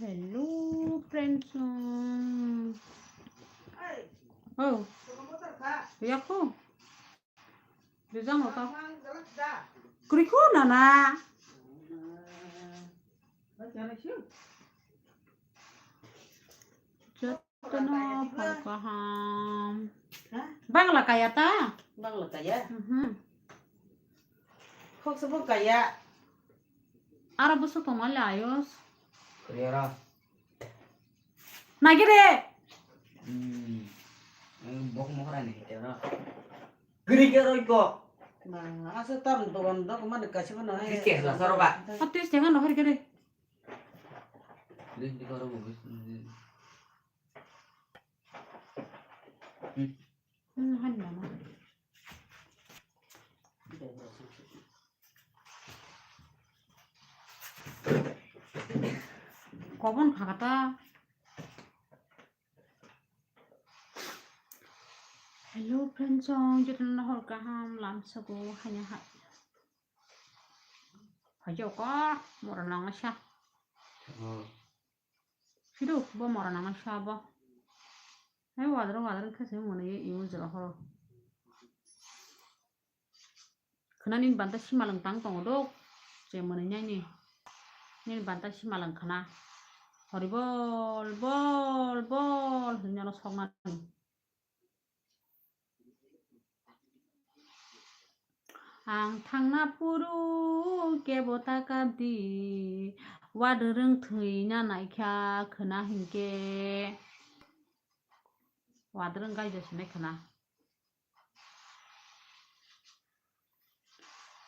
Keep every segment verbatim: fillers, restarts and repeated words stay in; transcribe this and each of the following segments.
Hello, friends. Hmm. Oh. Yakho. Rijang rota. Krikho nana. Jotono phal kaham. Bangla kaya ta? Bangla kaya? Mhm. Khoksa bo kaya. Aro busu tongma le ayos. Kaya ra. Nagire. Hmm. Bok mohra ni kaya ra. Giri kaya ra ko. Nah, asa tar dogan dok mana kasi mana hai. Tis tenga soro ba. Ah, tis tenga no hari kere. Tis tenga ro. Hmm. Hmm, han mama. Kobon khakata. Hello, friends, song, jotono hor kaham, lamsogo, hanya ha. Hajo ka, mora nangasa. Oh. Sido, bo mora nangasa bo. Hai wadro wadro khase mone ye imu jora horo. Khna nini banta simalwng tang tongo do, je mwnwi nai ni. Nini banta simalwng khna. Hori bol, bol, bol, hwnwi ano soknani. Ang thangna phuru kebo ta kap di, wadrwng thwina naikha khna hinkhe. Wadrwng gaija sinai khna.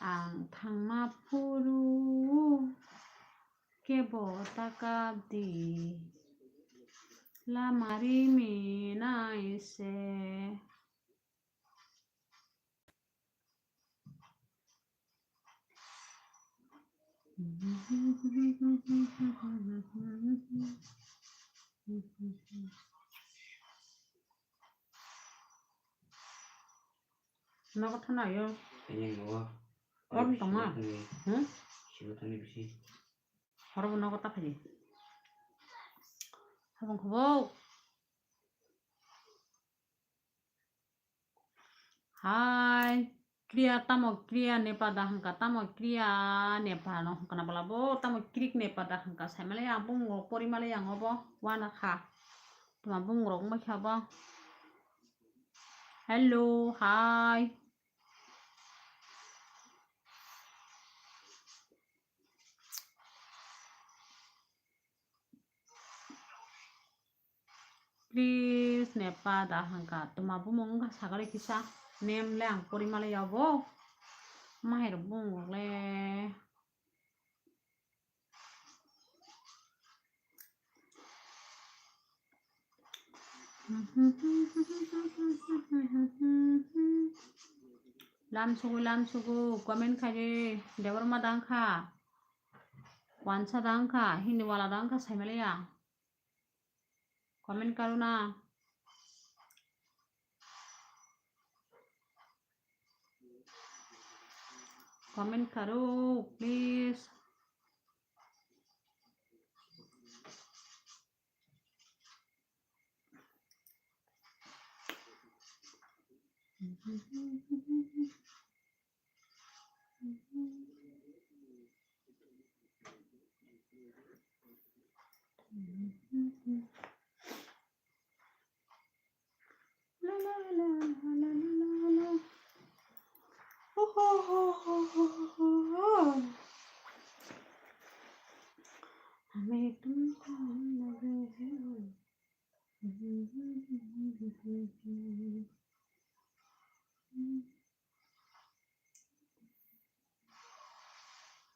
Ang thangma phuru kebo ta kap di, lama rimi nai se. Nogo thana yo. Ini nogo. Hor tongma. Hmm? Silo thani bisi. Hor bo nogo ta phai. Habang khobo. Hai, kriya tamo kriya nepa da hwnka, tamo kriya nepa no hwnka na bwla bo, tamo krik nepa da hwnka, sai male ang bumung rok pori male ang obo, wana kha. Tuma bumung rok wngma kha bo. Hello, hai. Please, nepa da hwnka. Tuma bumung wngkha sagale kisa. Nem le ang pori male yabo. Mahai rok bumung rok le. Lamsugu, lamsugu, comment khaidi, Debbarma da wngkha, Wansa da wngkha, Hindi wala da wngkha, saimaliya. Comment karuna. Comment karo, please.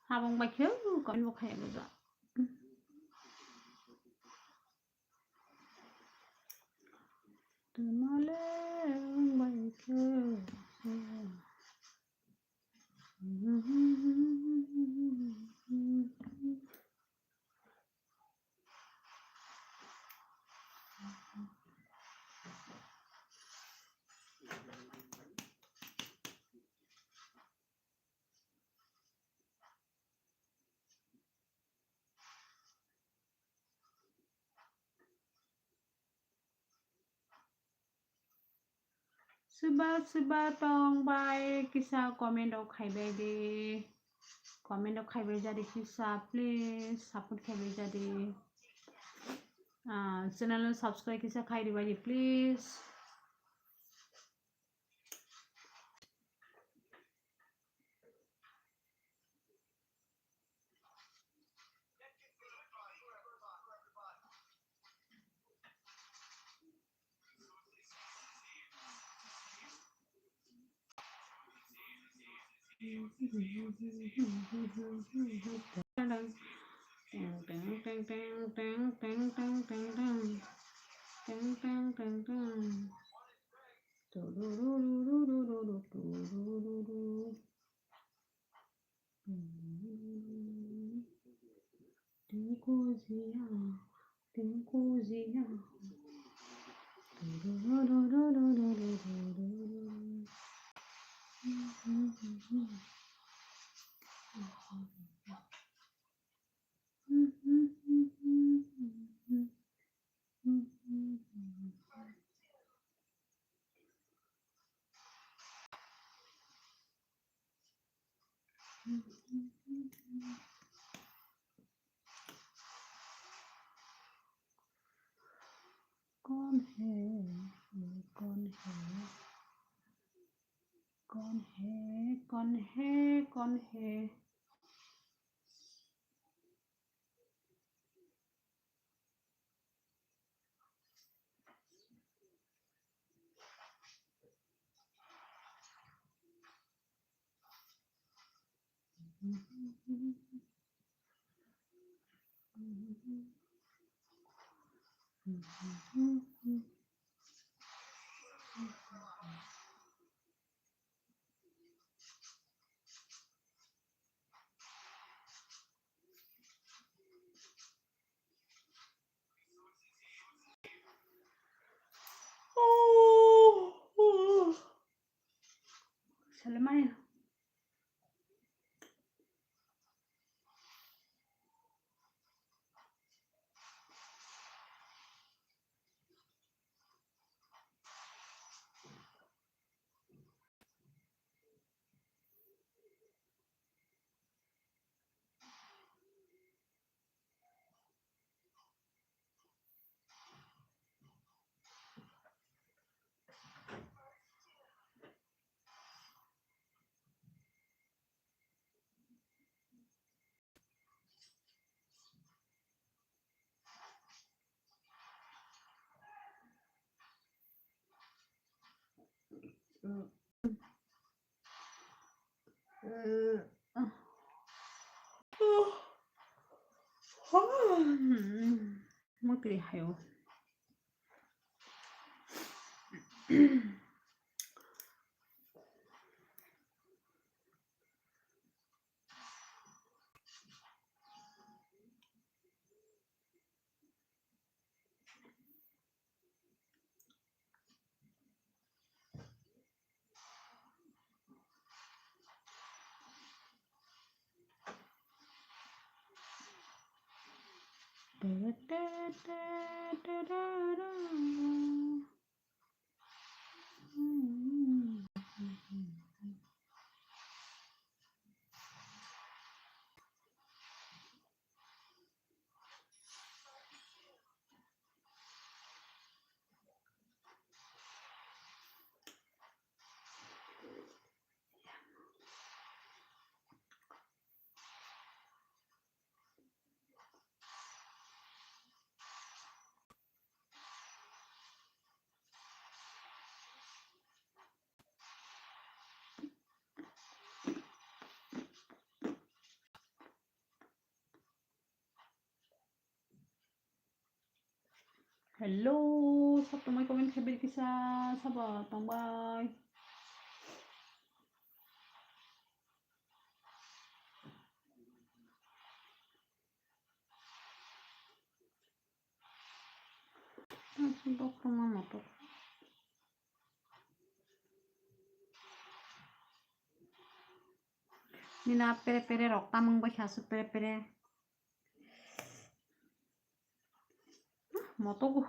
Habang bai khe comment bo khaya bwsa. Tuma le wng bai khe. Swba swba tong bai kisa comment rok khaibai di. Comment rok khaibai jadi kisa, please support khaibai jadi. Ah, channel no subscribe kisa khai di bai di, please. Tengku jia, tengku jia. कौन है, ये कौन है, कौन है, कौन है, कौन है? Salamaya. Mukli hayo. Hello, sab tongbai comment khe beri kisa sabo tongbai. Bok tongma motor. Nina pere pere rok tamung bai kha su pere pere. Motogo.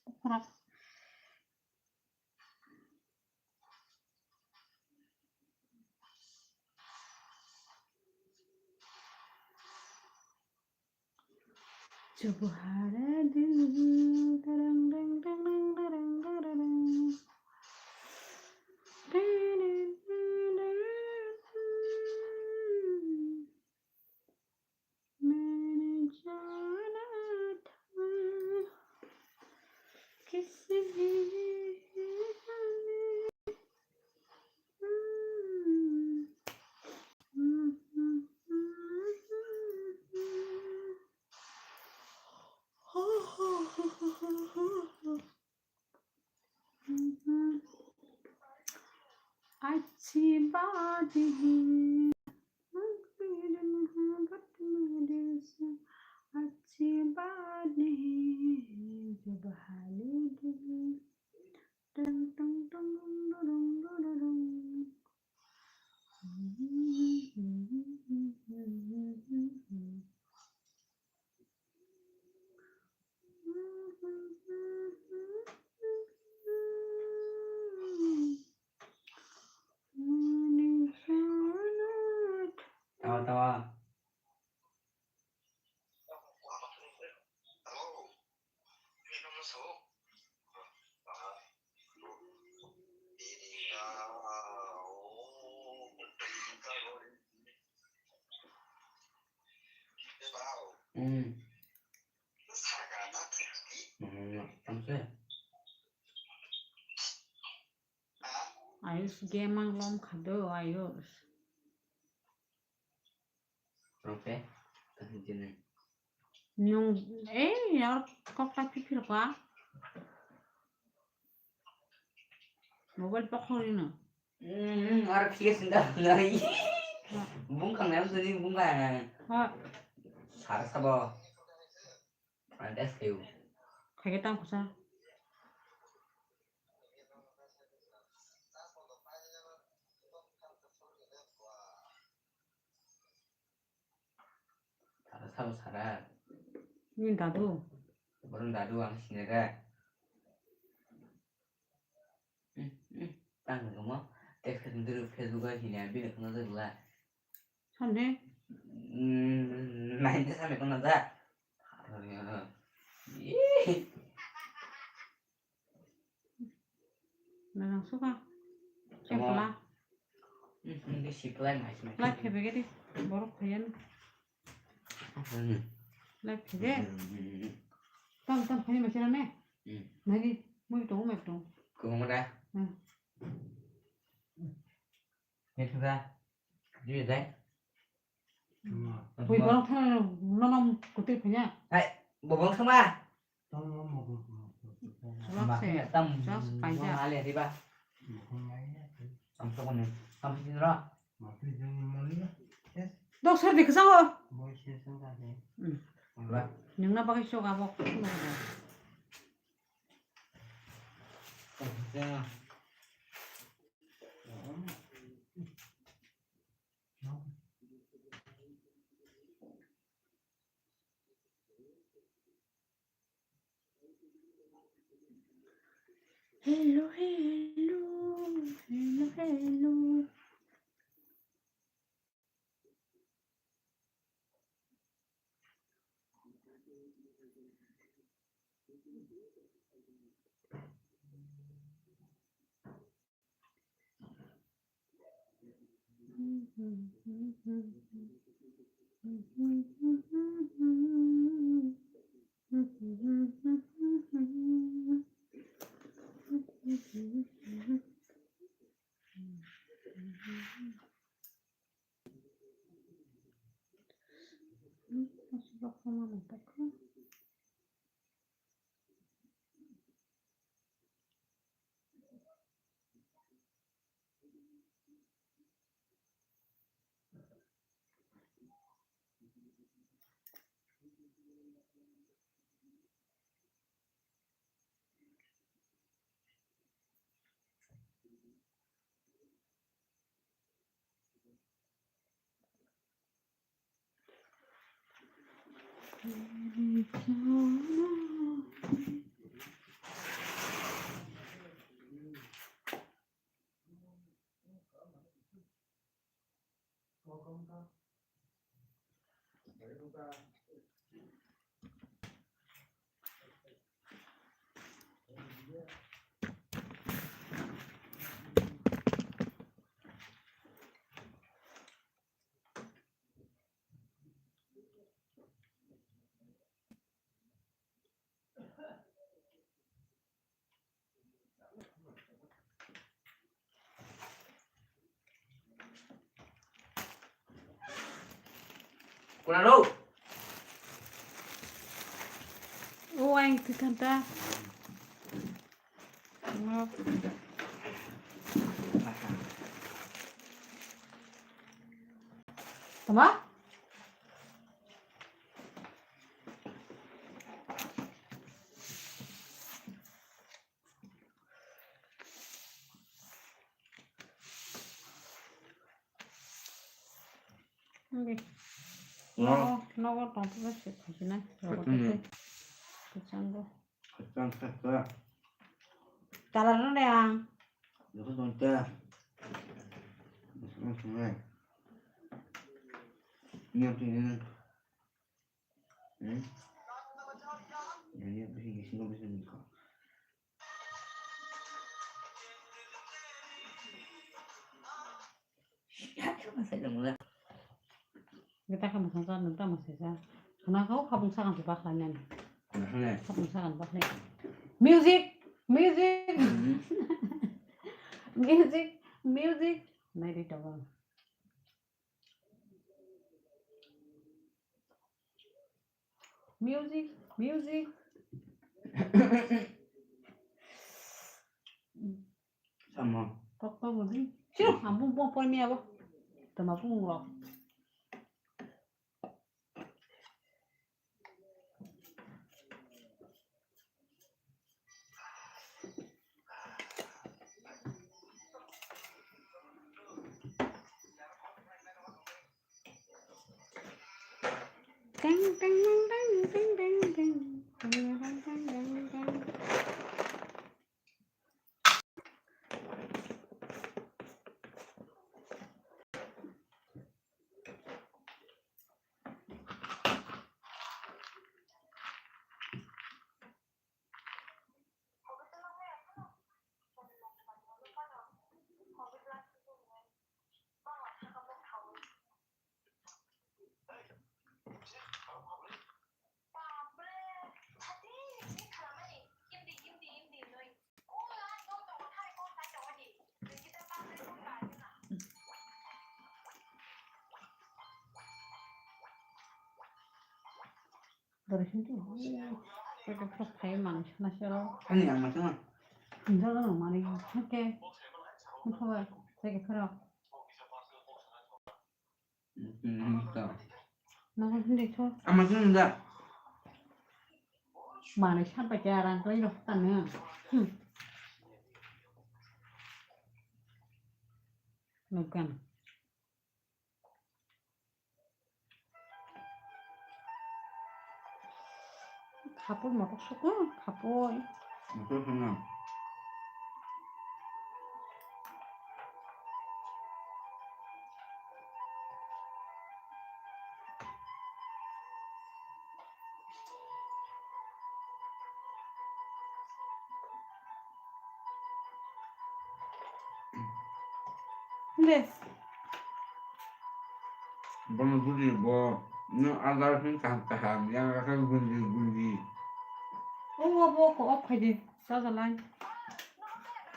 Ukhorok. Jab hara dil tarang rang rang rang rang rang rang. मैंने जाना था किसी अच्छी बात है। मोहब्बत में दिल से अच्छी बात नहीं, जब हाले दिल टंग टंग टंग डुडुंग डुडुडुंग। Tawa, tawa. Hmm. Hmm, tangse. Ayush game ang lom khado, Ayush. Rongpe, tahan jene. Nung, eh, yar kok ta phiphi rokha. Mobile pokhorino. Hmm, ar phiya sinda nai. Bung kang nem sini bung kang. Ha. Sar sabo. Ang test kayo. Khaikhe tang khusa. Sara sabo sara. Ni dadu. Borong dadu ang sinere. Hmm, hmm. Tang nungmo. Text khatung dulu Facebook o hini abi khna dulu la. Samne? Hmm, nainte samne khna da. Ih. Nang suka. Tamo. Kepala. Hmm, hmm, di si plan hai. Live phebe gedi. Borok phayan. Hmm. Live phebe. Hmm. Tam tam phani machine ne. Hmm. Nani, mui tongo mai tong. Kung da. Hmm. Ni suka. Di dai. Bui borok thang nonom kutui phanya. Hai, bobong sama. Sulak se, tam just kaisa. Male riba. Tam sokoni. Tam sini ro. Dok sar dikha sango. Ba. Nungna bagai sok abo. Hello, hello, hello, hello. Kuna lo. O ang tikanta. Tama? Hindi. No. Nogo, nogo tongthok se khajina. Khajina. Kachango. Kachang kaka. Talar no ne ang. Nogo tongta. Nogo tongta. Nogo tongta. Hmm? Nogo tongta. Kita kamu sansa nung tamo sesa. Kana kau kapung sakang tu bakla nyan. Bakla. Kapung sakang bakla. Music, music. Mhm. Music, music. Nai di tawang. Music, music. Sama. Kok kok ni. Sino, ampun pon pon ni abo. Tama pun lo. Teng teng teng teng teng teng teng teng teng teng teng teng. Dori sini tuh, ada kelas kayak mana sih nasi lo? Ani yang macam mana? Enggak lah, mana yang oke. Musuh lah, saya kira. Hmm, tak. Nama sendiri tuh. Ama sendiri enggak. Mana sampai ke orang kali loh tanah. Hmm. Bukan. Khapur motok suku, khapur. Motok suku. De. Bono guri bo, no adar phin kaham kaham, yang akan gundi gundi. O, o, bo ko off khai de, chajalai.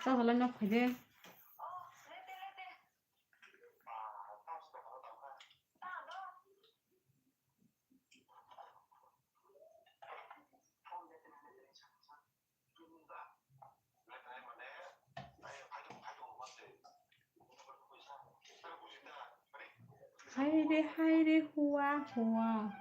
Chajalai no khai de. Haire, haire, hua, hua.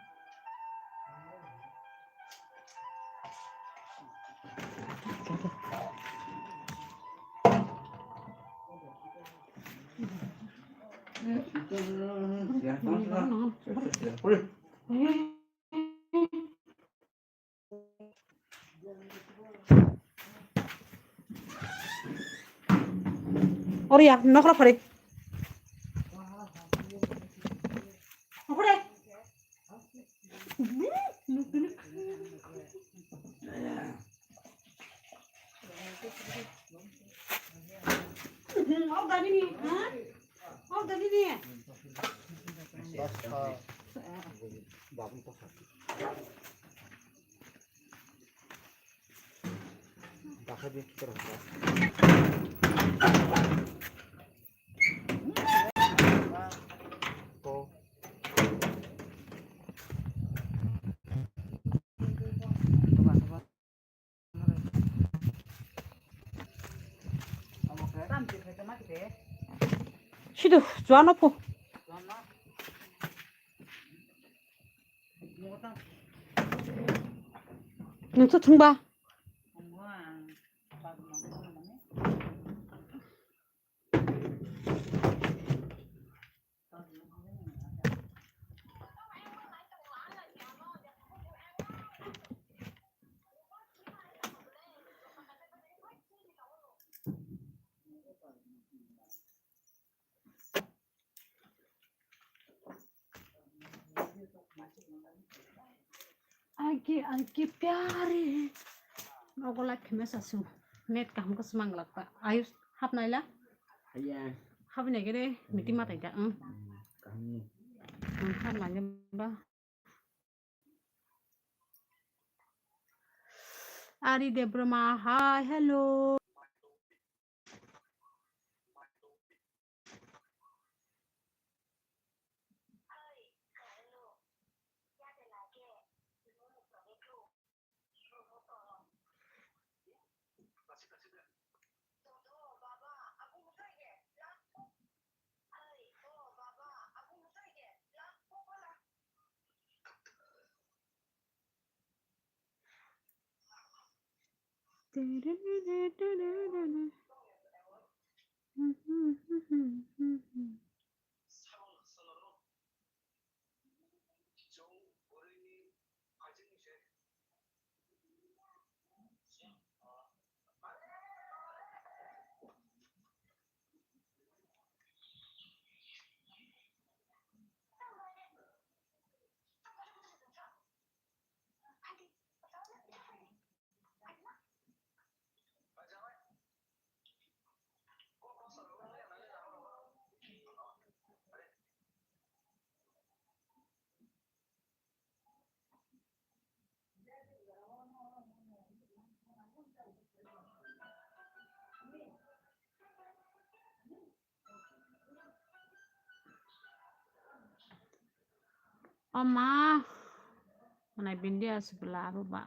Oria, nokra phari. Nokra. Oh, dani ni, ha? Oh, dani ni. Sido, chuano pho. Nungsa thungba. Aike aike pyare. Nogo like kheme sasu. Net kaham ko smang lakpa. Ayus hap naila? Haya. Hap nai gere meeting ma taida. Hmm. Hmm, kaham ni. Hmm, hap nai ba. Ari Debroma, hi, hello. O ma, mwnai bindi aswk bwla abo ba.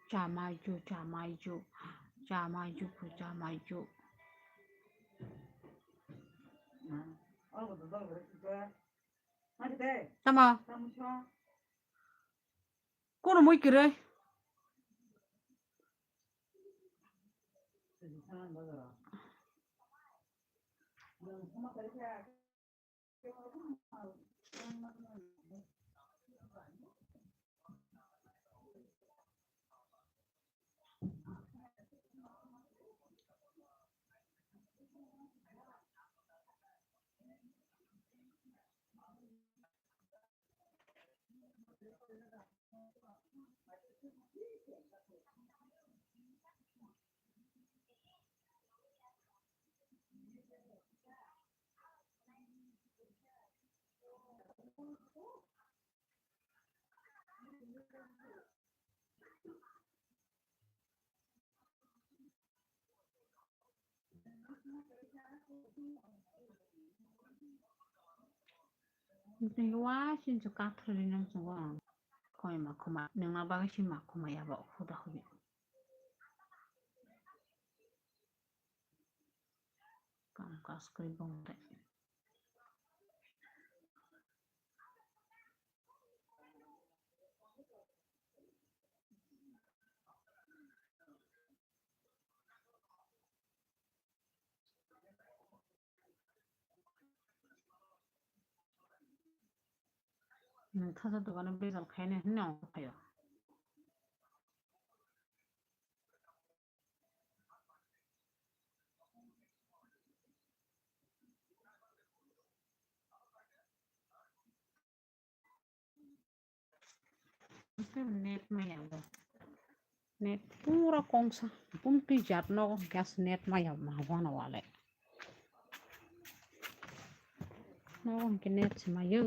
Chamaichu, chamaichu, chamaichu, chamaichu. Tamo. Kono mui kwrwi. Wa sinsu kathori nang sungo ang. Koi ma khuma, nangma bagwi si ma khuma yabo, huda hubi. Kam kaskri bongre. Thaja dogano bejal khaina hinwi ang phaio. Net maya bo. Net pura kongsa, pun twi jat nogo, gas net maya ma wano wale. Nogo hwnkhe net se mayo.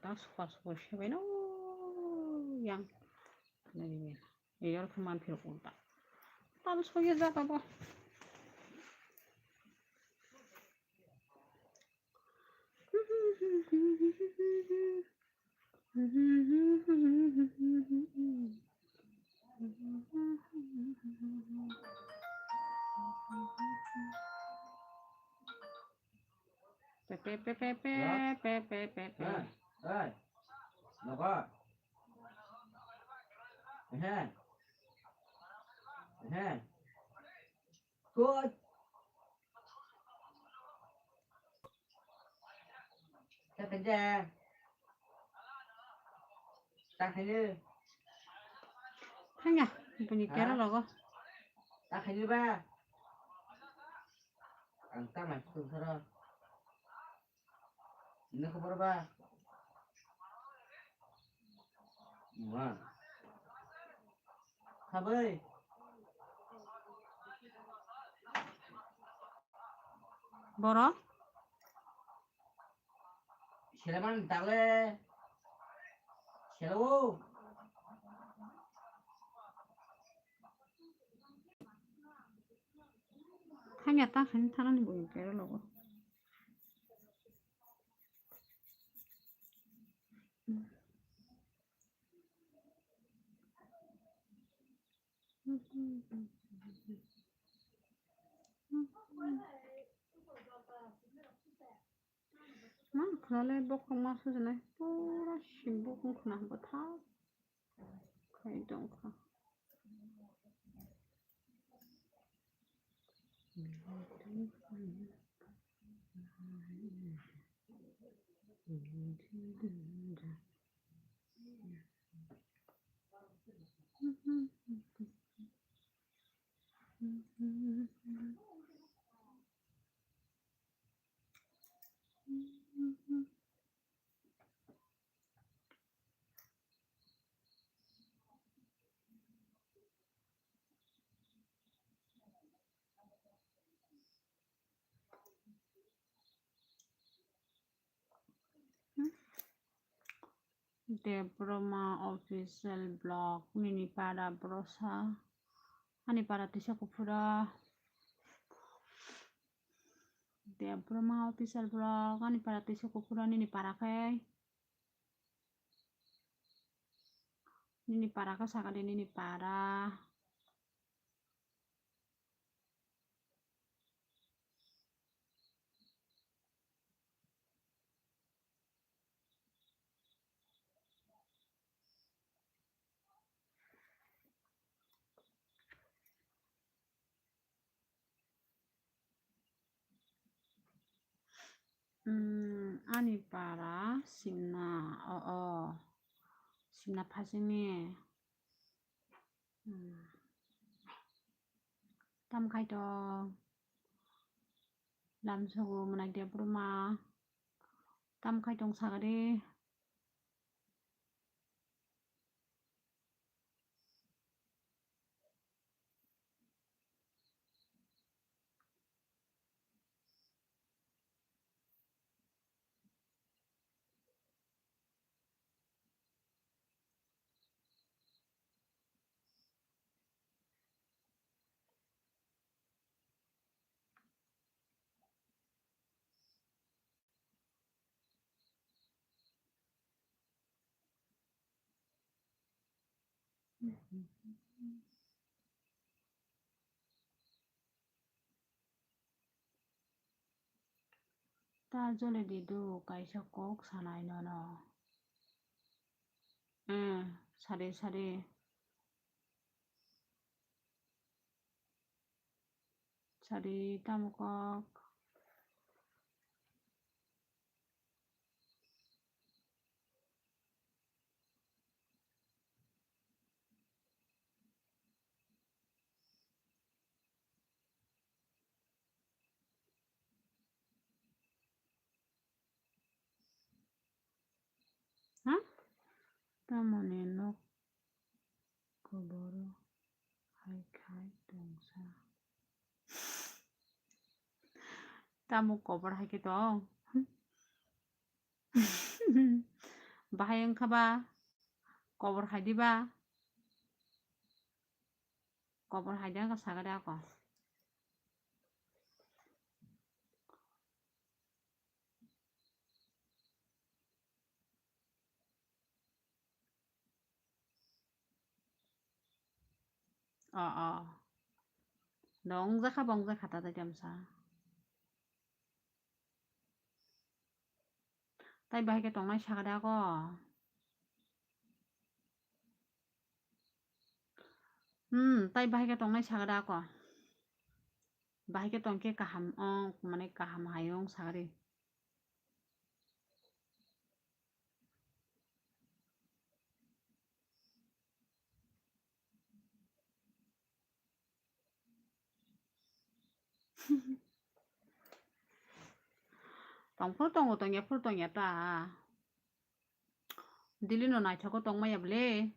Ta sukar sukar se bai no yang. Nari mera. Eyar khe man phir ulta. Tal soye jata bo. Pe, pe, pe, pe, pe, What? Pe, pe, pe, pe. Hey, hey. Logo. Ehe. Ehe. Good. Kata ja. Takhani. Thangya, bini Ha? Kera logo. Takhani ba. Ang tama sung sara. Ini khobor ba? Ma. Khabai. Boro? Selaman dale. Selawo. Thangya ta khaini thanani bo kero logo. Man khnale bokhok ma sujnai pura simbuk wngkhna bwthak khai tongkha. Debroma official blog, nini para brosa, ani para tisa kuphura. Debroma official blog, ani para tisa kuphura, nini para khe. Nini para khe sakali, nini para. Hmm, ani para simna, o, o, simna phasingni. Hmm. Tam khai tong. Lamsogo mwnai de bruma. Tam khai tong sagadi. Ta jole di do, kaisa kok sanai nono. Eh, sade, sade. Sade, tamo kok. Ha? Tamoni nok koboro hai khai tongsa. Tamo kobor hai khe tong? Bahai wngkha ba? Kobor hai di ba? Kobor hai di wngkha, sagadi ako. O, o. Dong jakha, bong jakha ta dai tamsa. Tai bahai khe tongnai sagadi ako. Hmm, tai bahai khe tongnai sagadi ako. Bahai khe tongkhe kaham, o, mane kaham hai wng sagadi. Tongphuru tongo, tongya phuru tongya ta. Dili no naithok o tongmaya bwle.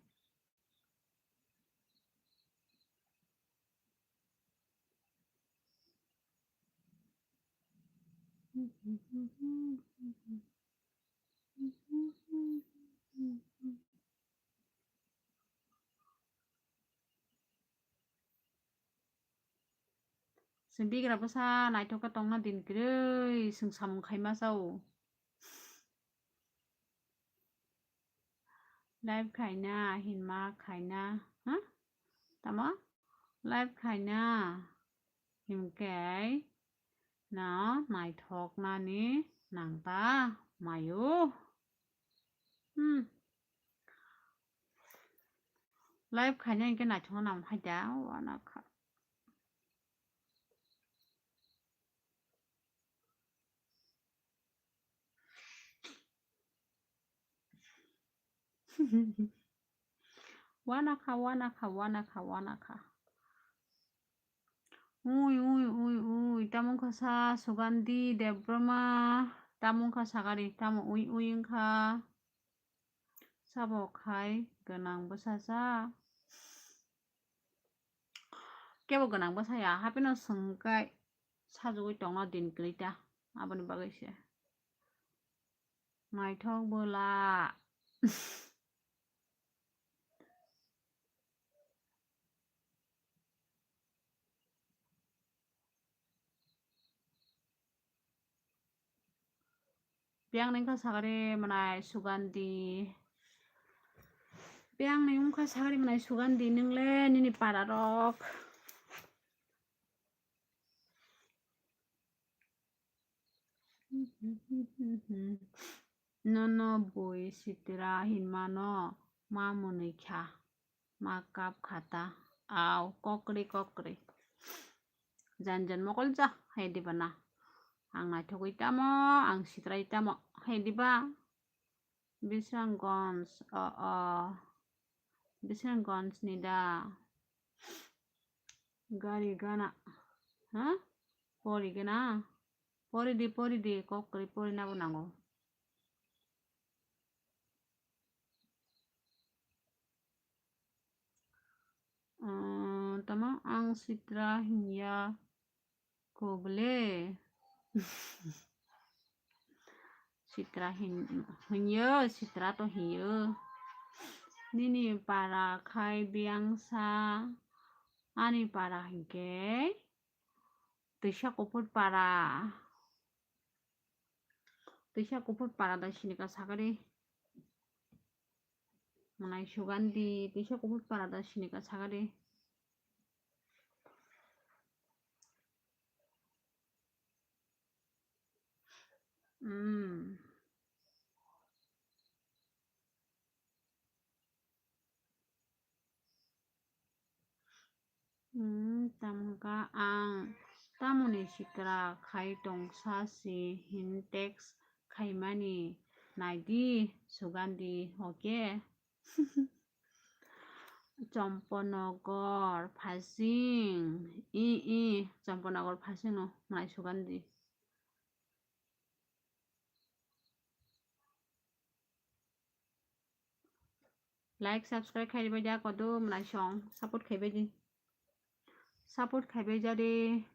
Chwng bigra bwsa naithok khe tongna din kwrwi, chwng samung khaima chao. Live khaina, hinma khaina, ha? Tamo? Live khaina, hinkhe no naithoknani nangta mayo. Hmm. Live khaina hinkhe naithokna nang hai da, wana kha. Wana kha, wana kha, wana kha, wana kha. Ui, ui, ui, ui, tamo wngkha sa Sugandhi Debbarma, tamo wngkha sagari, tamo ui, ui wngkha. Sabo khai gwnang bwsa sa. Kebo gwnang bwsa ya, hapheno swngkhe sajagwi tongna din kwrwi ta, aboni bagwi se. Naithok bwla. Biyang ni wngkha sagari mwnai Sugandhi. Biyang ni wngkha sagari mwnai Sugandhi, nwng le nini para rok. Nono bui sitra hinmano ma mwnwi kha, ma kap kha ta, au kokri kokri. Jan jan mokol ja, hai diba na? Ang naithogwi tamo, ang sitrai tamo, hai diba? Bisramganj, o, o. Bisramganj ni da. Gari gana. Ha? Pori gana. Pori di, pori di, kok kwrwi pori nabo nango. Umm, tamo ang sitra hinya. Kobole. Sitra hin-, hinyo, sitra to hinyo. Nini para khai biyangsa, ani para hinkhe twisa kuphur para. Twisa kuphur para da sinika sagari. Mwnai Sugandhi, twisa kuphur para da sinika sagari. Hmm. Hmm, tamo hwnkha ang tamoni sitra khai tongsa si hin text khaimani naidi Sugandhi, okay? Chomponogor phasing, i, i, Chomponogor phasing no mwnai Sugandhi. Like, subscribe khai bai ja kodo mwnai song. Support khai bai di. Support khai bai ja de.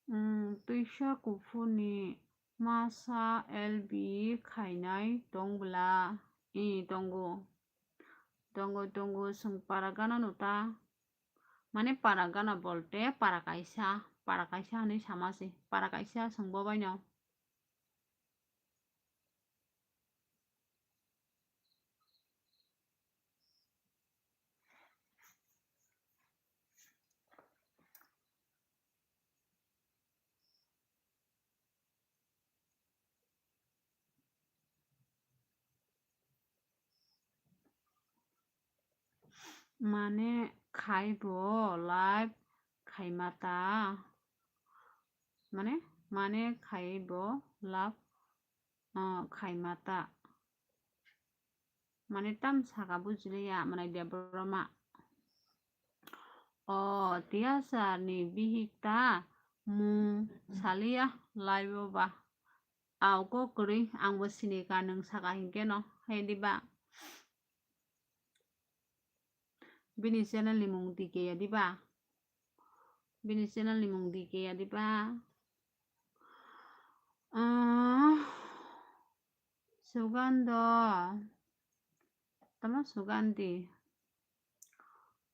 Hmm, twisa kuphurni masa L B khainai tong bwla? I, tongo. Tongo, tongo, chwng para gana no ta. Mane para gana bolte para kaisa, para kaisa hinwi sama se. Para kaisa chwng bo baino. Mane khai bo live khaima ta. Mane, mane khai bo live, ah, khaima ta. Mane tam saka bujiliya, mane Debbarma. O, tiyasar ni bihik ta mung saliya live o ba. Au ko kwrwi, ang bo sini ka nwng saka hinkhe no, he diba? Bini channel ni mung di ke ya diba? Bini channel ni mung di ke ya diba? Ah, Sugandhi. Tama Sugandhi.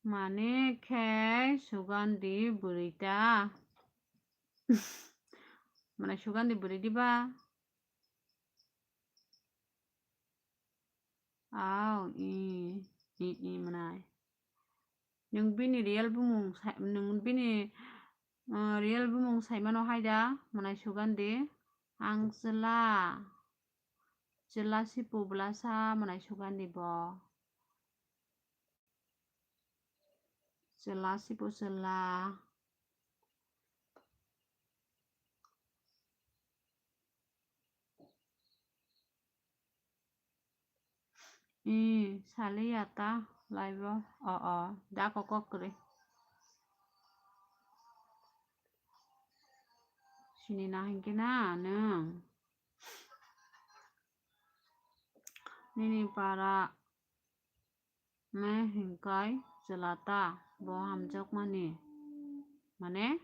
Mane khe Sugandhi bwrwi ta. Mane Sugandhi bwrwi diba? Au, i, i, i, mwnai. Nwng bini real bumung sai, nwng bini, uh, real bumung saimano hai da, mwnai Sugandhi. Ang chwla, chwla sipu bwlasa, mwnai Sugandhi bo. Chwla sipu chwla. I, saliya ta live o. O, o, da kok kok kwrwi. Sini na hinkhe na nwng. Nini para me hinkai chwla ta bo hamjakmani. Mane?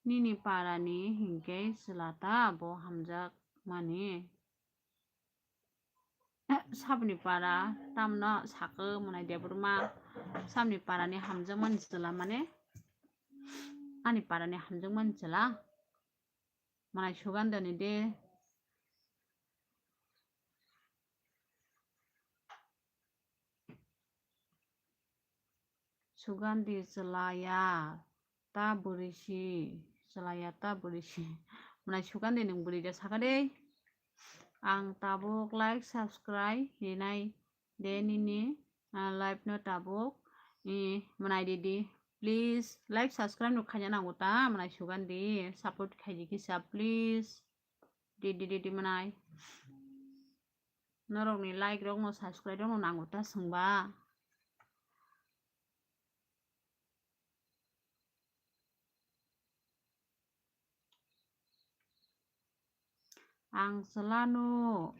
Nini para ni hinke chwla ta bo hamjakmani. Eh, saboni para tamno sakhe mwnai Debbarma. Saboni para ni hamjakmani chwla mane ani para ni hamjakmani chwla. Mwnai Sugandhi ni de. Sugandhi chwla ya ta bwrwi si, chwla ya ta bwrwi si. Mwnai Sugandhi nwng bwrwi da sakha de. Ang tabuk like subscribe rinai de nini, ah, live no tabuk, eh, mwnai di di. Please like subscribe no khaina nango ta mwnai Sugandhi support khaidi kisa please. Di di di di mwnai. Norokni like rokno subscribe rokno nango ta chwngba. Ang chwla no.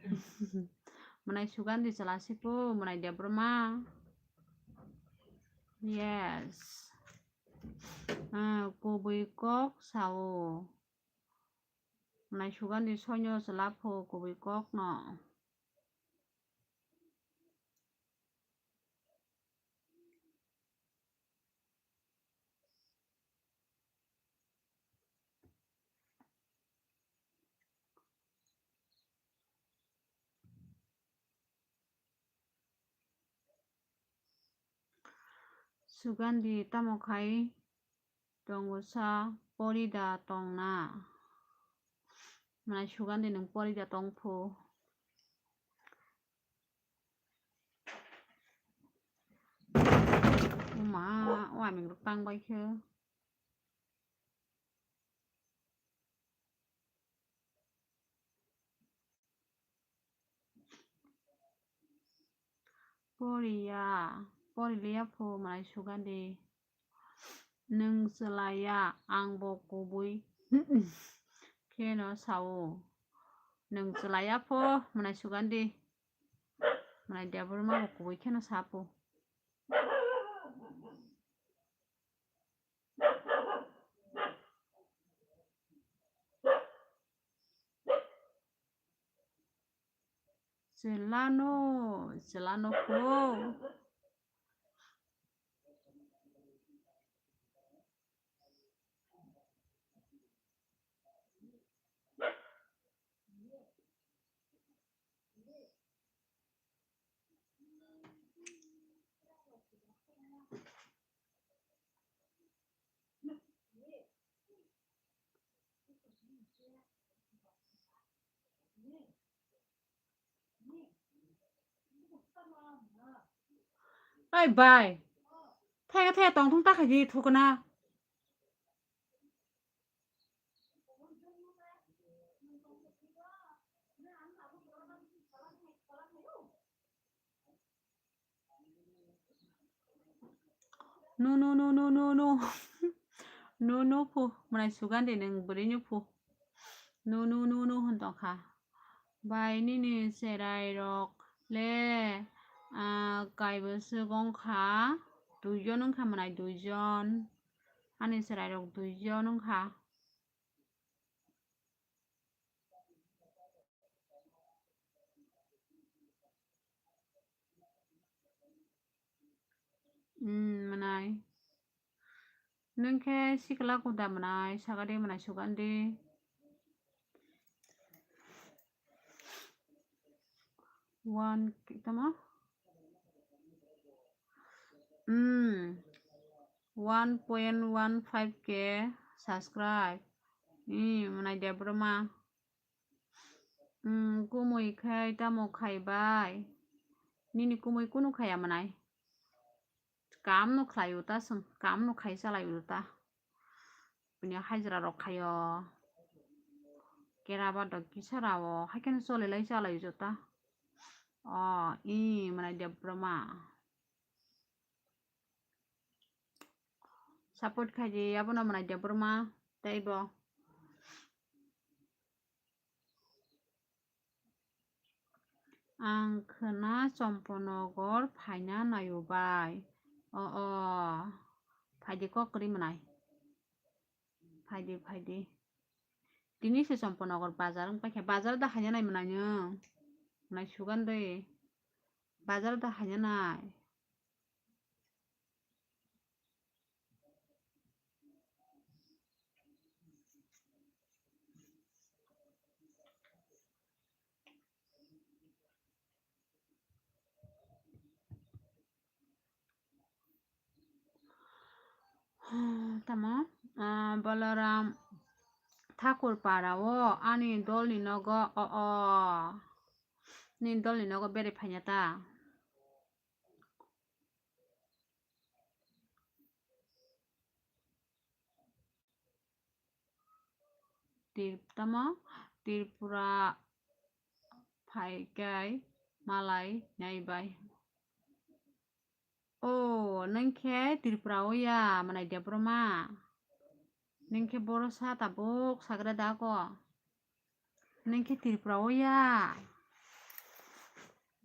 Mwnai Sugandhi chwla sipo, mwnai Debbarma. Yes. Ah, kubui kok sao. Mwnai Sugandhi soino chwla pho kubui kok no. Sugandhi tamo khai tongo sa pori da tong na? Mwnai Sugandhi nwng pori da tong phu? Uma, o aming rok tang bai khe. Poriya, pori liya phu mwnai Sugandhi. Nwng chwlaiya, ang bo kubui kheno sao. Nwng chwlaiya pho, mwnai sugandi. Mwnai Debbarma bo kubui kheno sapo. Chwlano, chwlano pho. Ai bai. Thaiga thaiga tongthung ta khaidi thukna. No, no, no, no, no, no. No, no pho. Mwnai sugandi nwng bwrwi no pho. No, no, no, no hwn tongkha. Bai nini cherai rok le, ah, kaibo swk wngkha. Duijon wngkha mwnai, duijon. Ani cherai rok duijon wngkha. Hmm, mwnai. Nwng khe sikla kuda mwnai, sagadi mwnai sugandi. One, tamo? Hmm. One point one five K subscribe. Hmm, mwnai Debbarma. Hmm, kumui khai tamo khai bai? Nini kumui kunu khaya mwnai? Kam no khlai o ta chwng, kam no khai chalai o ta. Bini hajra rok khai o. Kera ba dok kisa ra o, hai kheno chole lai chalai o ta. O, i mwnai Debbarma. Support khai di, abono mwnai Debbarma, tei bo. Ang khwna Chomponogor phaina naio bai. O, o. Phaidi kok kwrwi mwnai. Phaidi, phaidi. Tini se Chomponogor bazar wng paikha. Bazar da haina nai mwnai nwng? Mwnai sugandwi. Bazar da haina nai. Tamo, ah, Balaram Thakur para o ani dolni nogo, o, o, nini dolni nogo bere phaina ta. Tir-, tamo Tripura phaikai malai nai bai. O, nwng khe Tripura o ya, mwnai Debbarma? Nwng khe boro sa tabuk sagra da ko? Nwng khe Tripura o ya?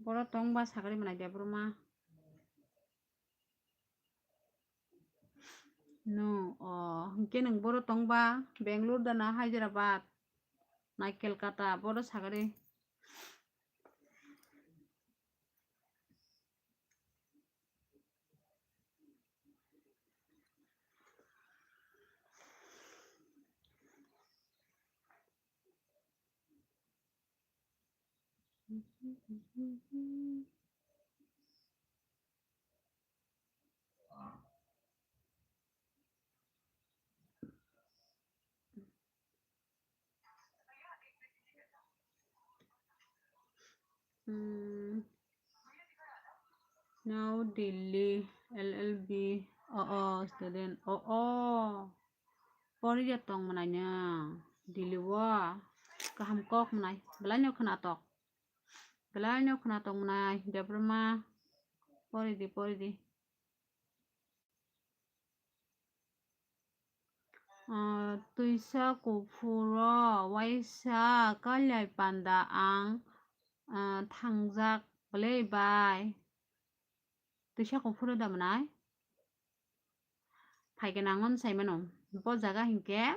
Boro tong ba sagri mwnai Debbarma? No, o, hwnkhe nwng boro tong ba? Bangalore da na Hyderabad? Na Kolkata? Boro sagri. Hmm. Now Delhi, L L B, o, o, student, o, o. Pori ya tong mwnai nwng Delhi o. Kaham kok mwnai. Belai no khwnatok. Belai no khwnatok mwnai. Debbarma. Pori di, pori di. Ah, twisa kuphuro waisa kailai panda ang, ah, thangjak bwlai bai. Twisa kuphuro da mwnai? Phai gwnang on sai mano. Bo jaga hinkhe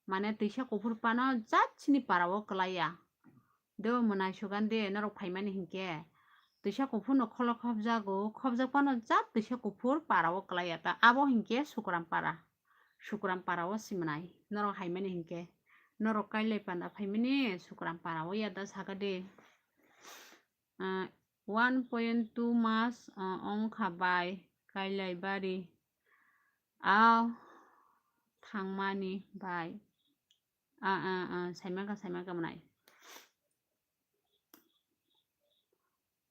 mane twisa kuphur pano jat chini para o kwlai ya. Do mwnai Sugandi norok phaimani hinkhe twisa kuphur no kholo khopjago, khopjak pano jat twisa kuphur para o kwlai ya ta. Abo hinkhe Sukram para. Sukram para o si mwnai. Norok haimani hinkhe. Norok kailai panda phaimani Sukram para o ya da saka de. Ah, one point two mas, ah, wngkha bai Kailaibari. Ah, thangmani bai. Ah, ah, ah, saimangkha, saimangkha mwnai.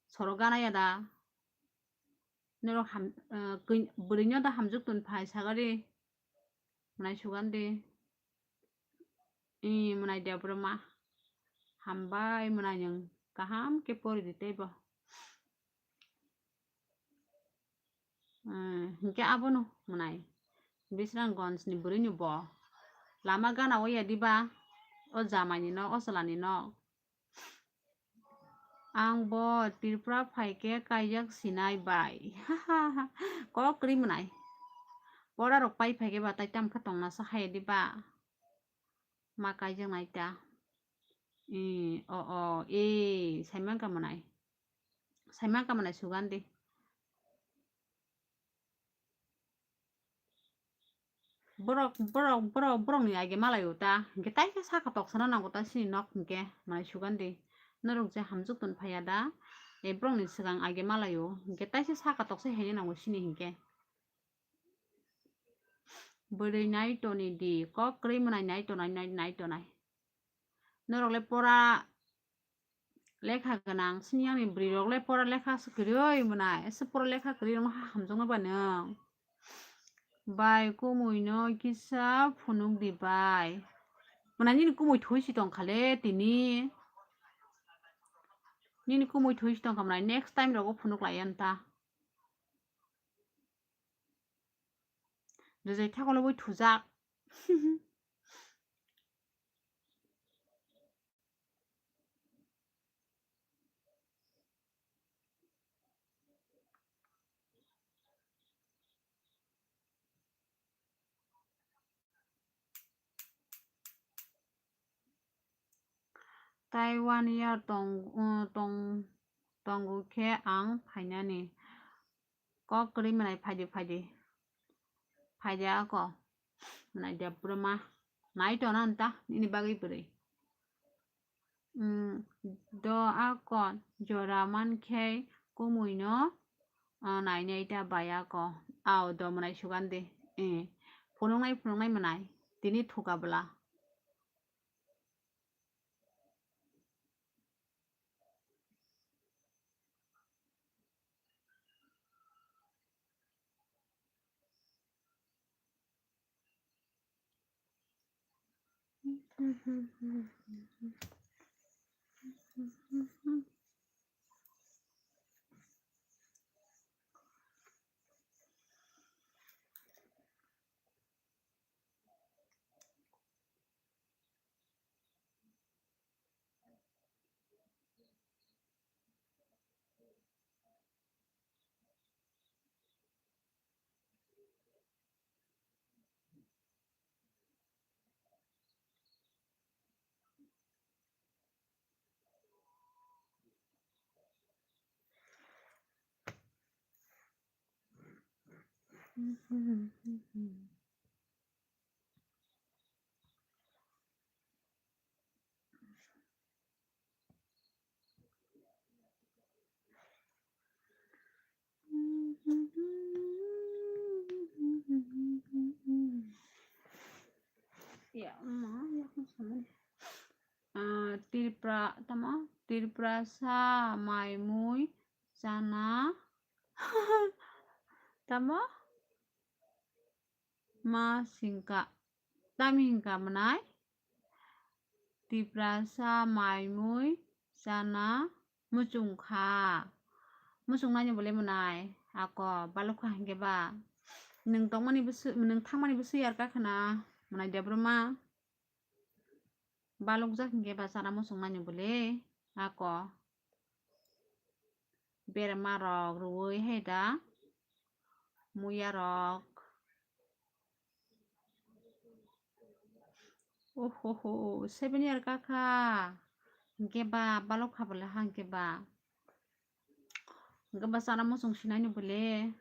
Soro gana ya da. Norok ham, ah, kwi-, bwrwino da hamjwk tun phai sagari. Mwnai Sugandi. Ee, mwnai Debbarma. Hambai mwnai nwng kaham khe pori di teibo. Ee, hinkhe abono mwnai. Bisranggonjni bwrwini bo. Lama gana o ya diba? O jamaini nok, o chwlani nok. Ang bo Tripura phaikhe kaijak sinai bai. Kok kwrwi mwnai. Pora rok pai phaikhe ba tai tamkhe tongna sa hai diba? Ma kaijak nai ta. Ee, o, o, ee, saimangkha mwnai. Saimangkha mwnai Sugandi. Borok, borok, borok, borokni age malaio ta. Hinkhe taisa saka toksana nango ta sini nok hinkhe, mwnai Sugandi. Norok je hamjwk tun phaiya da. E borokni swkang age malaio. Hinkhe taisa saka toksa haino nango sini hinkhe. Bwrwi nai toni di. Kok kwrwi mwnai nai tonai, nai, nai tonai. Norok le pora lekha gwnang, sini ani bwrwi rok le pora lekha se kwrwi mwnai, se pora lekha kwrwi rok ha hamjakma ba nwng. Bai kumui no kisa phunuk di bai. Mwnai nini kumui thwi si tong kha le tini. Nini kumui thwi si tong kha mwnai, next time rogo phunuk lai ya nta. Rwjai thago le bui thujak. Taiwan ya tong, uh, tong, tongo khe ang phainani. Kok kwrwi mwnai phaidi phaidi. Phaidi ako. Mwnai Debbarma. Nai tona nta nini bagwi bwrwi. Mm, do ako jora mankhe kumui no, ah, nainai ta bai ako. Ao do mwnai Sugandi. Eh, phunuknai phunuknai mwnai. Tini thuka bwla. Ya, ma, ya, kung sama ni. Ah, Tripura, tamo? Tripura sa, mai, mui, chana. Tamo? Ma singka. Tami hingka mwnai? Tiprasa mai mui chana muchung kha. Muchung nani bole mwnai? Ako balukha hingke ba. Nwng tongmani bwswi, nwng thangmani bwswi yar kakhna. Mwnai Debbarma. Balokjak hinkhe ba chana muchung nani bole. Ako. Berma rok rwui hai da. Muya rok. Ohoho, seven year kakha. Hinkhe ba balok kha bole ha hinkhe ba. Hinkhe ba chana muchung sinai ni bole.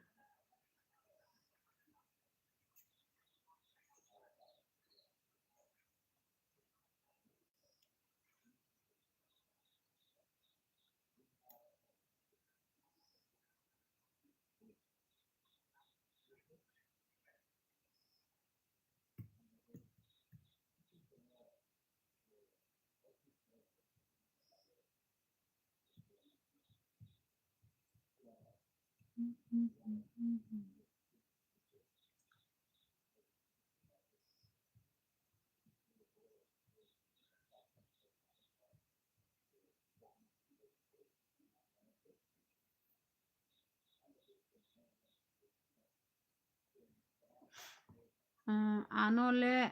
Ano le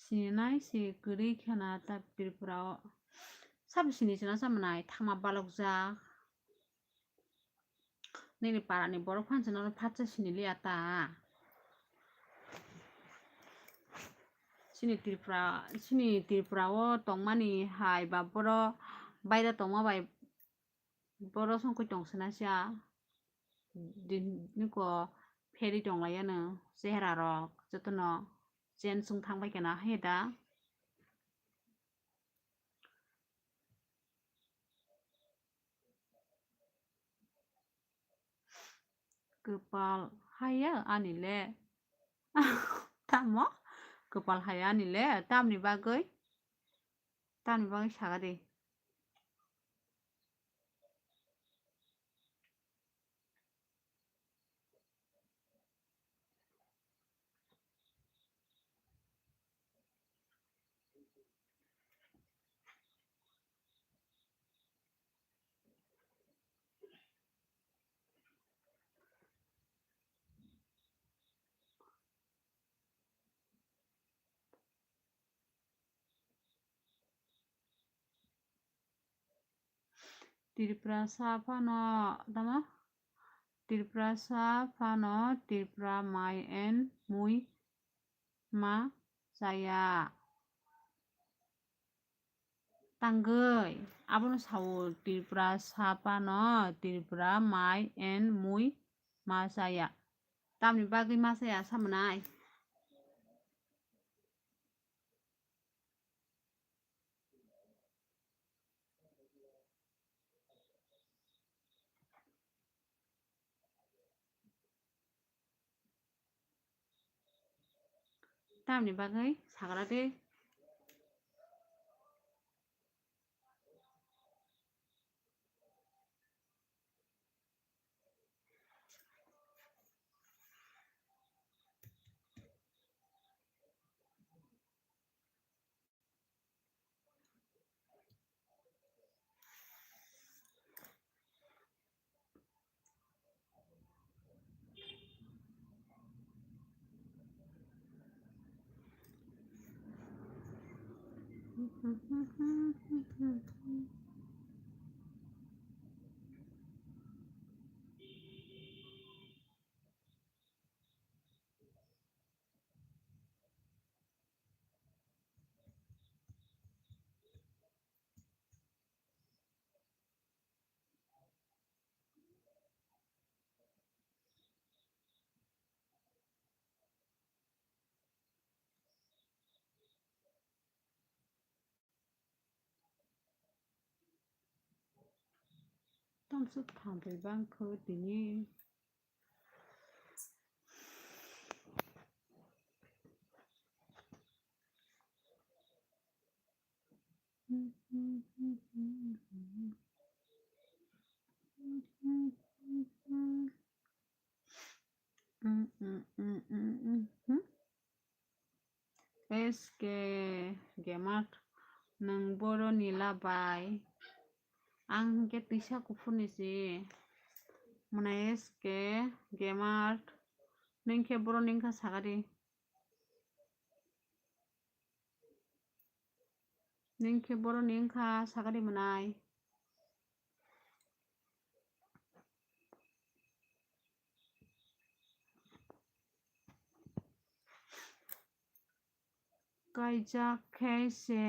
sininai se kwrwi khena ta Tripura o. Sabo sini chwna chamanai thangma balokjak. Nini parani borok phan chwngno phatsa siniliya ta. Chini Tripura, chini Tripura o tongmani hai ba boro baira tongma bai boro songkoi tong sina sia. Din niko pheri tong lai ano chehra rok jotono change wng thang bai kena hai da. Kwpal haya ani le. Tamo? Kwpal haya ani le. Tamni bagwi? Tamni bagwi saga di. Tiprasa phano tamo? Tiprasa phano Tripura mai and mui ma chaya. Tangwi abono sao Tiprasa phano Tripura mai and mui ma chaya. Tamni bagwi ma chaya samanai? Tamni bagwi sagra de. Tamsuk thampai bangkho tini. S K Gamer, nwng boroni labai. Ang hwnkhe twisa kuphurni se. Mwnai S K Gamer, nwng khe boroni wngkha sagadi. Nwng khe boroni wngkha sakari mwnai. Kaijak khe se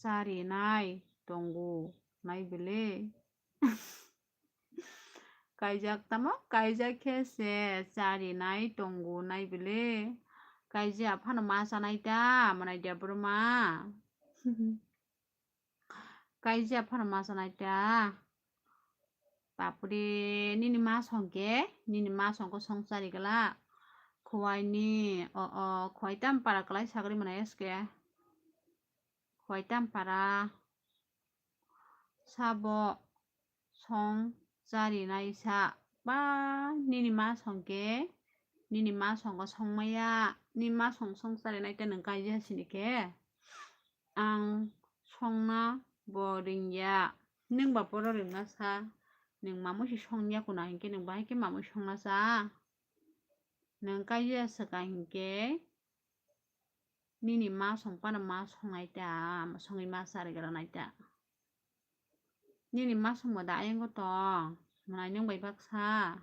charinai tongo nai bele. Kaijak tamo, kaijak khe se charinai tongo nai bele. Kaijak phano ma chanai ta, mwnai de borma. Kaijak phano ma chanai ta. Bapre, nini ma song khe, nini ma song khe song chari gala. Khowai ni, o, o, khowai tam para kwlai sagri mwnai S K. Khowai tam para. Sabo song charinai sa. Ba, nini ma song khe, nini ma song khe song maya, nini ma song song charinai ta nwng kaijak sini khe. Ang songna bo ringya. Nwng ba poro ringna sa. Nwng mamui si songya kuna hinkhe nwng bahai khe mamui songna cha. Nwng kaiya swkang hinkhe nini ma song phano ma songnai ta, songwi ma chari granai ta. Nini ma songma da ayang tong, mwnai nwng bai baksa.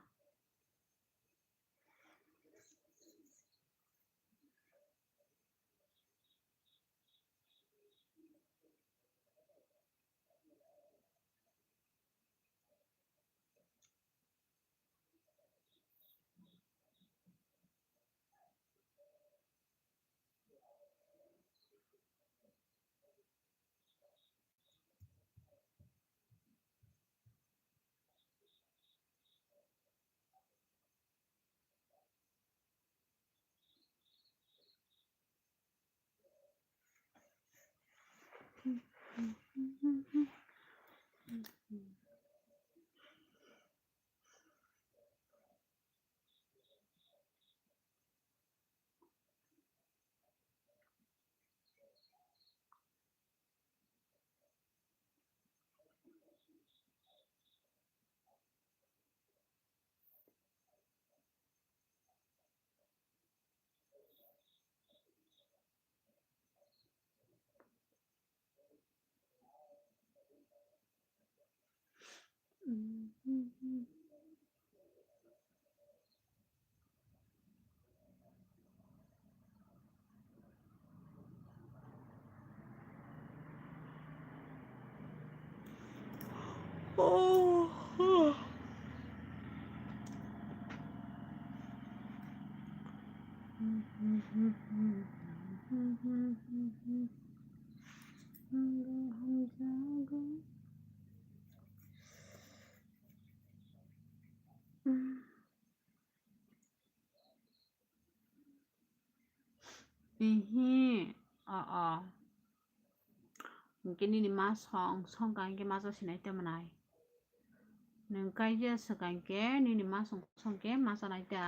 Ihi, o, o. Hinkhe nini ma song, song ka hinkhe ma cha sinai tongmani. Nwng kaiya swkang khe nini ma song, song khe ma chanai ta.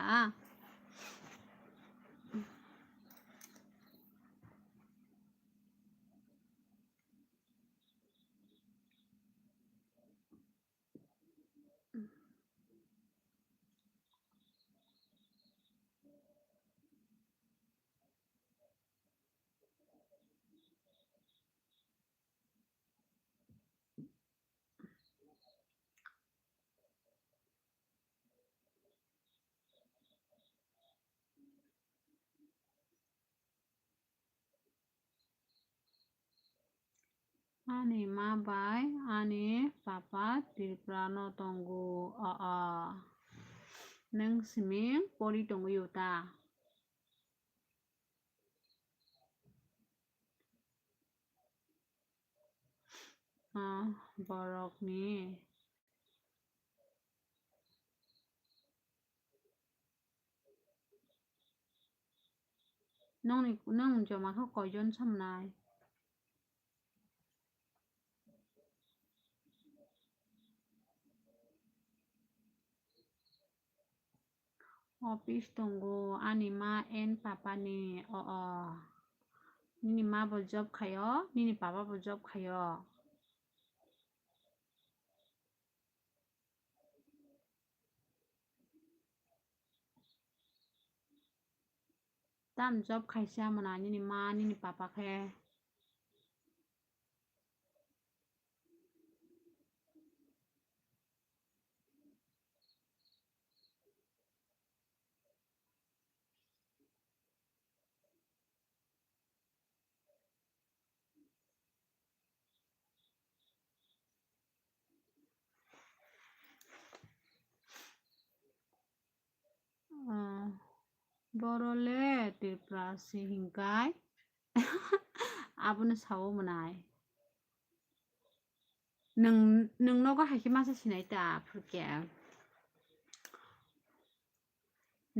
Ani ma bai ani papa Tripura no tongo, a, a. Nwng simi pori tongwi o ta? Ah, borokni. Nongni, nong joma khe koijon samnai? Office tongo ani ma and papa ni. O, o. Nini ma bo job khaio, nini papa bo job khaio. Tam job khaisa mwnai nini ma, nini papa khe? Boro le Tripura si hinkai. Abono sao mwnai. Nwng, nwng nogo hai khe masa sinai ta phuru khe.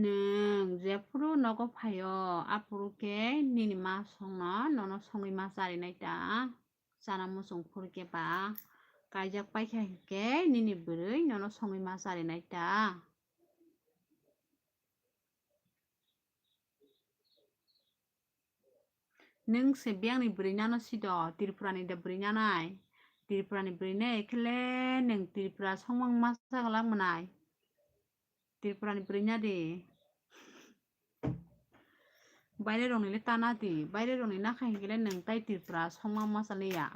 Nwng jephuru nogo phaio, aphuru khe nini ma songno, nono songwi ma charinai ta. Chana muchung phuru khe ba kaijak paikha hinkhe nini bwrwi nono songwi ma charinai ta. Nwng se biyangni bwrwi nano sido, Tripurani da bwrwi nanai? Tripurani bwrwi nai khe le nwng Tripura songmang ma chaglak mwnai. Tripurani bwrwi nadi. Baire rokni le tana di, baire rokni nakha hinkhe le nwng tai Tripura songmang ma chaliya.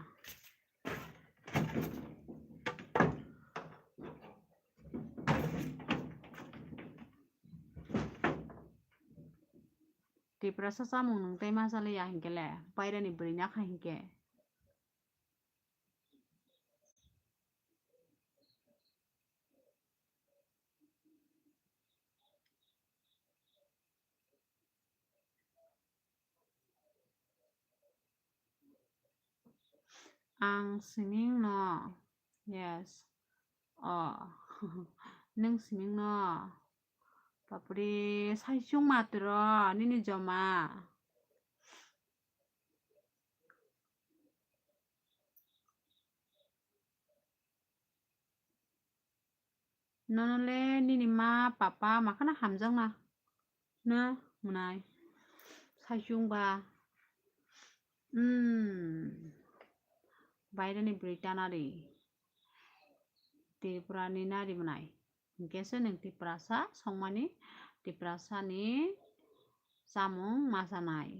Tiprasa chamung nwng tei ma chaliya hinkhe le, baireni bwrwi nakha hinkhe. Ang siming no. Yes. Oh. Nwng siming no. Bapre, saichung matro nini joma. Nono le nini ma papa makhano hamjakna. Na, mwnai. Saichung ba. Hmm. Baireni bwrwi ta nari. Tripurani nari mwnai. Hinkhe se nwng Tiprasa songmani, Tiprasani chamung ma chanai.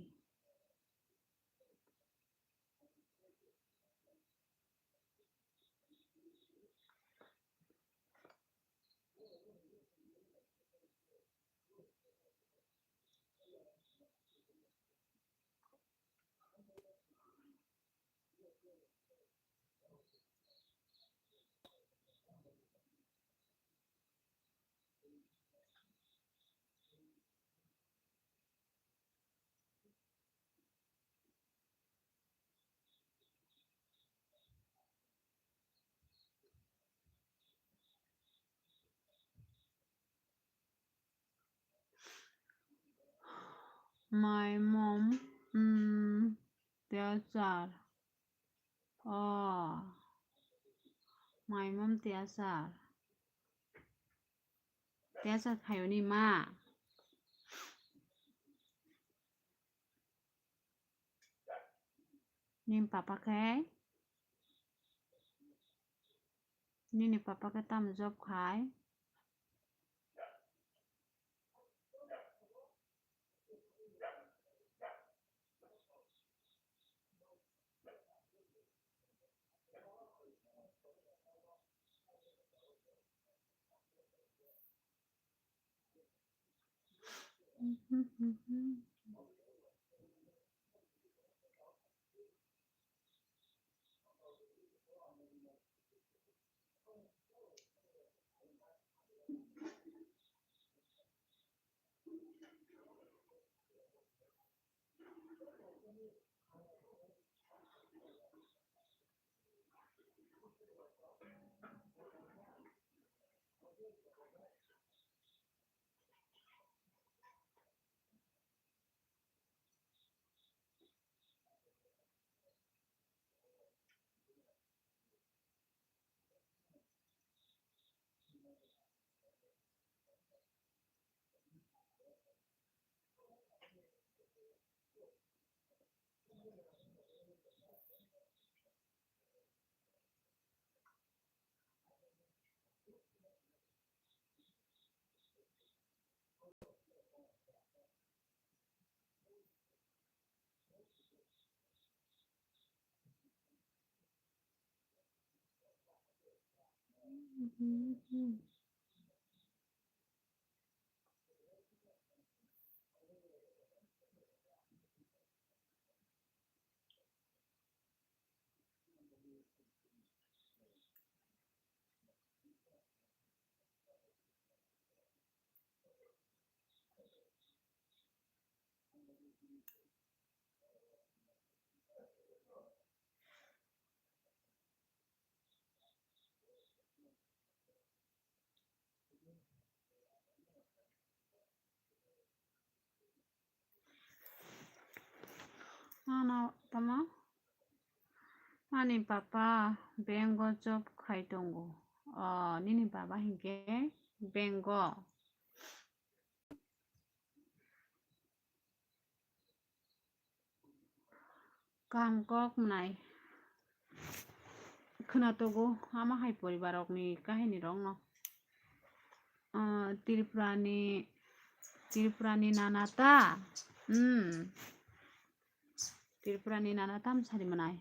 My mom, mm, teacher. Oh, my mom teacher. Teacher phaioni ma. Nini papa khe? Nini papa khe tamo job khai? Ano tamo? Ani papa bank o job khai tongo. O, nini baba hinkhe bank o. Kaham kok mwnai. Khwnatogo ama hai poribar rokni kahini rokno. Ah, Tripurani, Tripurani nana ta? Hmm. Tripurani nana tam sari mwnai.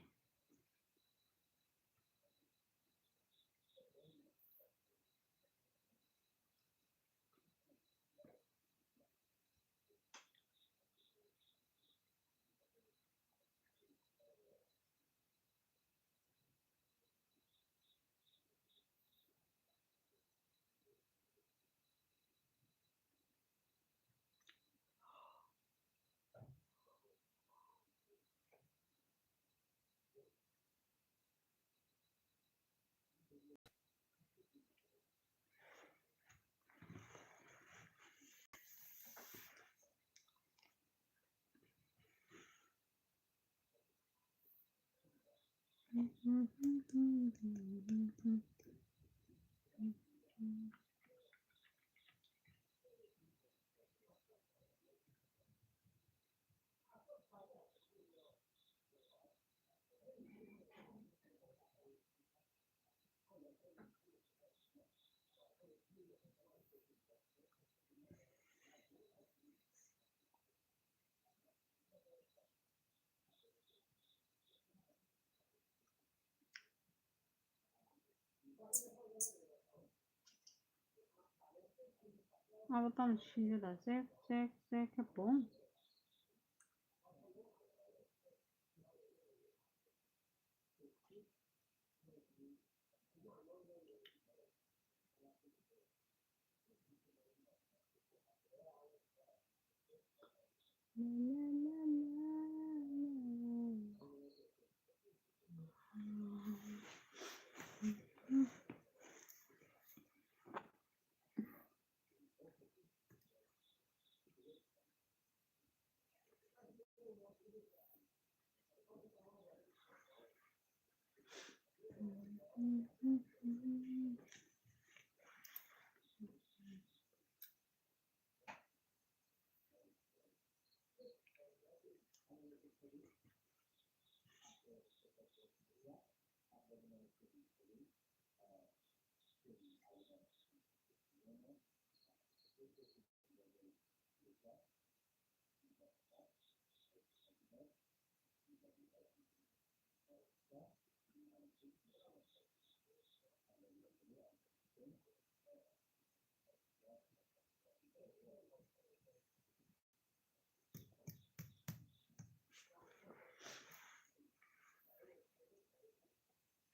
Abo tamo sijada sek sek sek khe pung.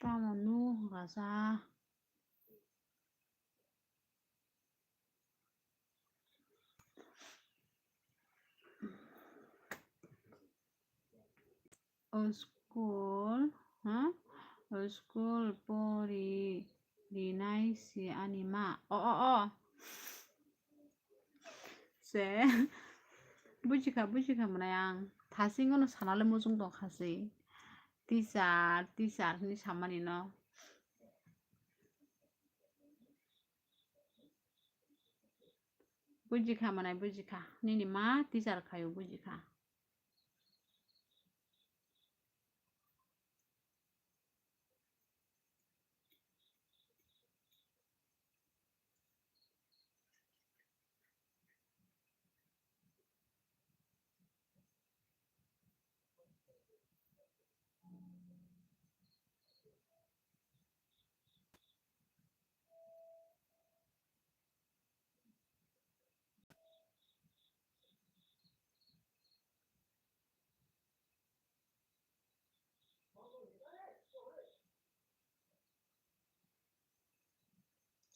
Tamo nu hwnkha sa. O school, ha? O school pori rinai si ani ma. O, o, o. Se. Bujikha, bujikha mwnai ang. Thasing ono sanale mujung tong khasi. Teacher, teacher hwnwi samani no. Bujikha mwnai, bujikha. Nini ma teacher khaio, bujikha.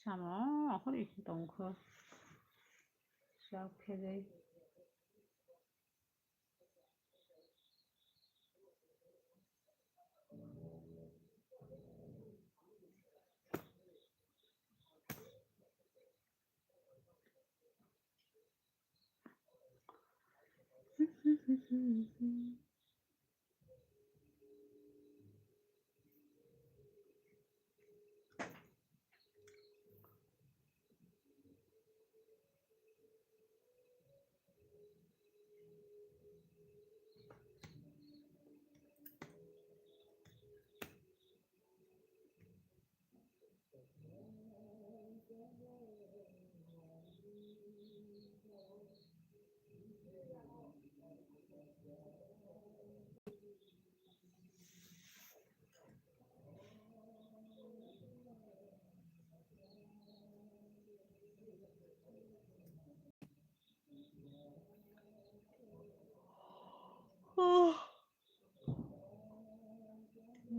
Samo akhor iki tongkho. Sak phejai.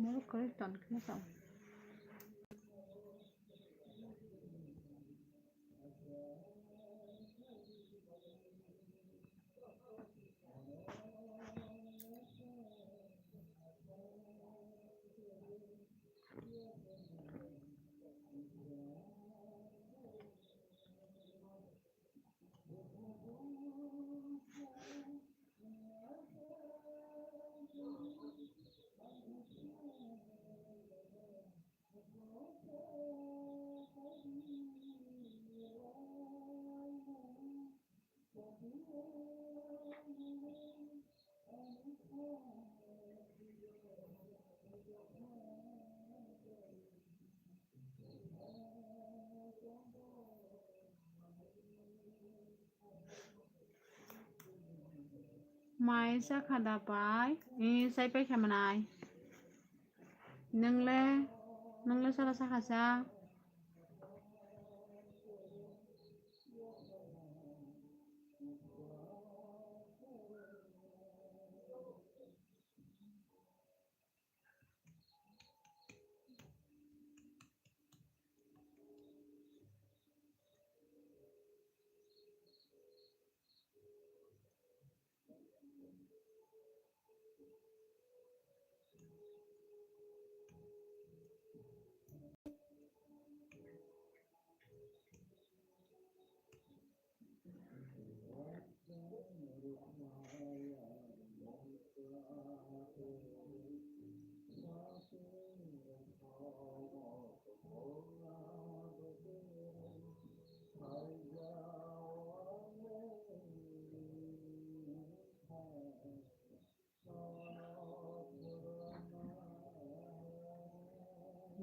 Moro kwrwi ton kheno tong. Mai sakha da pai? Ee, sai paikha mwnai. Nwngle, nwngle sara sakha sa?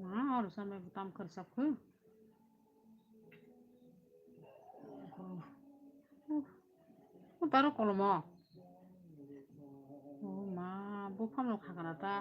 Ma, oro samai bo tam khorsa khu. Taro kolomo. O ma, buphang rok hakana ta.